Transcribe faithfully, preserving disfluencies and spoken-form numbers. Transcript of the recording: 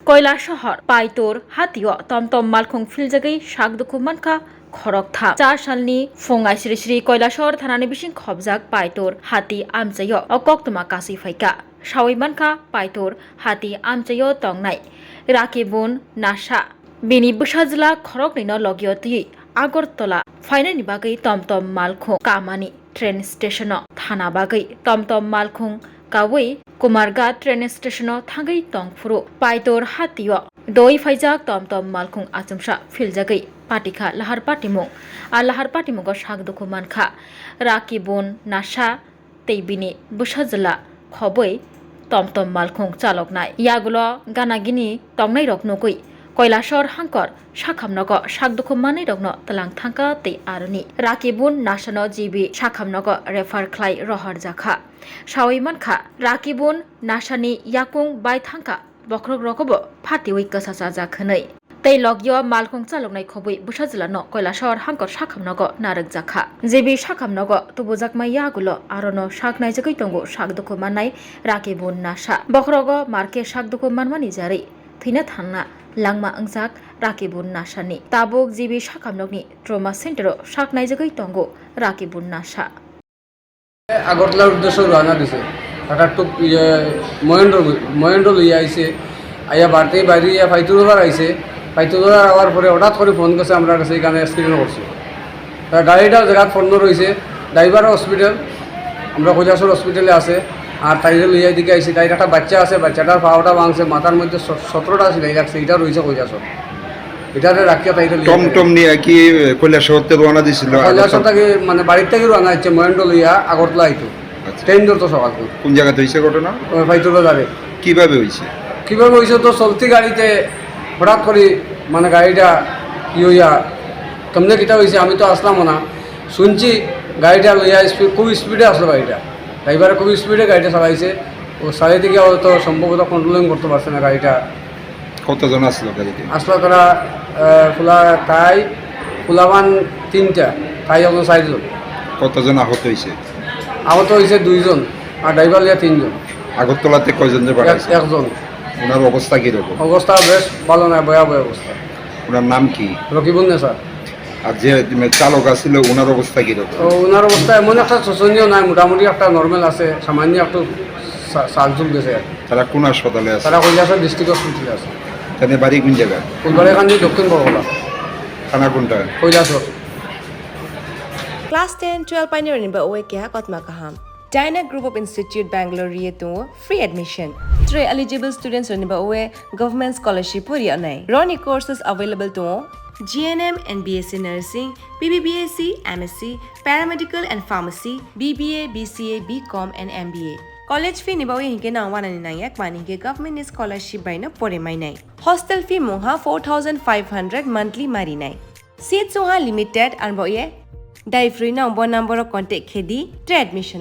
Koilasohor Paitur hatio tomtom malkhung philjagwi sak dukhu mankha khoroktham. Cha salni phung aisri sri Koilasohor thanani bising khobjak Paitur hati amchaio o koktwma kasui phaikha. Saui mankha Paitur hati amchaio tongnai Rakibun Nasa. Bini bwsajwla khoroknwino logio twiwi Agartala phainani bagwi tomtom malkhung kamani train stationo thana bagwi tomtom malkhung kaui Kumarghat train stationo thangwi tongphuru Paitur hatio doi phaijak tomtom malkhung achomsa philjagwi patikha lahar patimung. A lahar patimungo sak dukhu mankha Rakibun Nasa tei bini bwsajwla khobwi tomtom malkhung chaloknai. Yagulo gana gini tongnairok nugwi Koilasor hangkor sakhamnogo sak dukhu manwirokno twlang thangkha tei aroni Rakibun Nasano G B sakhamnogo refer khlai rohorjakha. Saui mankha, Rakibun Nasani yakung bai thangkha. Bokhorokrokbo phatiwi kwsa chajak hwnwi. Tei logio malkhung chaloknai khobwi bwsajwlano Koilasor hangkor sakhamnogo narwkjakha. G B sakhamnogo tubujakma yagulo arono sak naijagwi tongo sak dukhu mannai Rakibun Nasa. Bokhorogo markhe sak dukhu manmani jarwi thwina thanna langma wngjak Rakibun Nasani. Tabuk G B sakhamnokni trauma centero sak naijagwi tongo Rakibun Nasa. আগরতলার উদ্দেশ্যে রওনা দিছে। হঠাৎ তো ইয়ে মহেন্দ্র, মহেন্দ্র লইয়া আইছে। আইয়া বাড়িতে বাইরে ইয়া ফাইতুলদার আইছে। ফাইতুলদার আওয়ার পরে হঠাৎ করে ফোন করছে, আমরা কাছে এখানে অ্যাক্সিডেন্ট করছে। তা গাড়িটা জায়গা পড়লো রয়েছে, ড্রাইভারও হসপিটাল, আমরা কৈলাসহর হসপিটালে আছে। আর তাইরে লইয়া এদিকে আইছে, তাইর একটা বাচ্চা আছে, বাচ্চাটার পাওটা ভাঙছে, মাথার মধ্যে স-, সতেরোটা সিলাই লাগছে, এটা রয়েছে কৈলাসহর। এটারে রাখিয়া তাইরে লইয়া টমটম নিয়ে কি, এ, কৈলাসহর থেকে রওনা দিছিল? কৈলাসহর আগরতলা? থেকে, মানে, বাড়ির থেকে রওনা হচ্ছে মহেন্দ্র লইয়া আগরতলা আইতো। আচ্ছা। ট্রেন ধরতো সকাল করে। কোন জায়গাতে হয়েছে ঘটনা? ওই ফাইতুলদারে। কিভাবে হয়েছে? কিভাবে হয়েছে তো চলতি গাড়িতে হঠাৎ করে, মানে, গাড়িটা ই হইয়া কেমনে কিতা হয়েছে আমি তো আসলাম না। শুনছি গাড়িটা লইয়া স্পিড, খুব স্পিডে আসলো গাড়িটা। ড্রাইভারে খুব স্পিডে গাড়িটা চালাইছে। ও চালাইতে গিয়ে হয়তো সম্ভবত কন্ট্রোলিং করতে পারছে না গাড়িটা। কতজন আসলো গাড়িতে? আসলো তারা, আহ, ফুলা তাই, ফুলাবান তিনটা, তাই একজন চারজন। কতজন আহত হয়েছে? আহত হয়েছে দুইজন, আর ড্রাইভার লিয়া তিনজন। আগরতলাতে কয়জনরে এক-, পাঠাইছে? একজন। ওনার অবস্থা কিরকম? অবস্থা বেশ ভালো নয়, ভয়াবহ অবস্থা। ওনার নাম কি? রকিবুল নেসা। আর যে, মানে, চালক আছিল, ওনার অবস্থা কিরকম? ও, ওনার অবস্থা এমন একটা শোচনীয় নয়, মোটামুটি একটা নরমাল আছে, সামান্য একটু সা-, সালচুল গেছে আর কি। তারা কোন হাসপাতালে আছে? তারা কৈলাসহর ডিস্ট্রিক্ট হসপিটালে আছে। তাদের বাড়ি কোন জায়গা? ফুলবাড়িকান্দি, দক্ষিণ বড়খলা। থানা কোনটা? Kailashahar. Class ten, twelve painirokni ba oe keha kotma kaham. Dyna Group of Institute Bangalore ri tongo free admission. Tre eligible students rokni ba oe government scholarship pori anai. Roni courses available tongo G N M and B S C Nursing, B B B S C, M S C, Paramedical and Pharmacy, B B A, B C A, B Com and M B A. College fee ni bagwi hinkhe nang wanani nangya, mani hinkhe government ni scholarship bai no pore mainai. Hostel fee mungha four thousand five hundred monthly marinai. Seats wngha limited, arbo ye dai free no bo number o contact khe di, tre admission